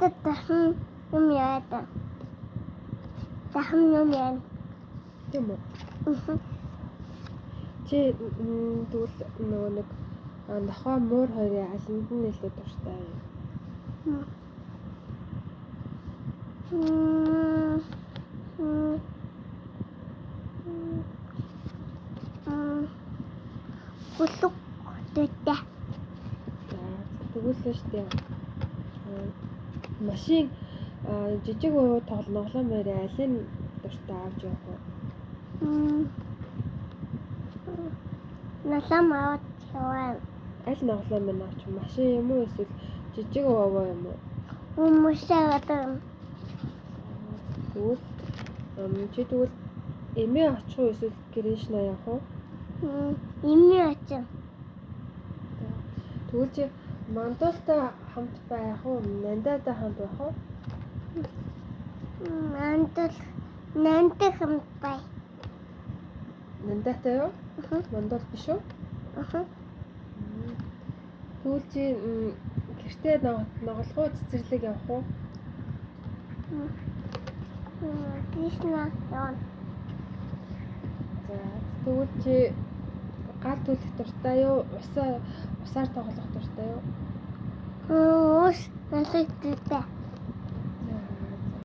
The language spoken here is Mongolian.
Надад дахин юм яада. Дахин юм яа. Тийм үү? Мгм. Чи тэгвэл нөгөө нэг нохой муур хоёрын алинд нь илүү дуртай юм? М. М. М. М. Гулуг дутаа. За, тэгвэл л штэ. Машин жижиг уу тоглоом хоёрын алийг дуртай авч явах вэ? М. Налам аваад яваа. Аль тоглоом нь авч машин юм уу эсвэл жижиг овоо юм уу? Хүмүүсээ гадаг. Тэгвэл чи тэгвэл эмээ очих уу эсвэл Кришна явах уу? Эмээ очих. Тэгвэл чи Мандуултай хамт байх уу? Нандаатай хамт байх уу? Мандуул нандаа хамт бай. Нандаатай юу? Мандуул биш үү? Аха. Тэгвэл чи гэртээ ноголох уу, цэцэрлэг явах уу? Кришна явна. За, тэгвэл чи гал түлэх дуртай юу? Усаар тоглох дуртай юу? Ус насыг дуртай.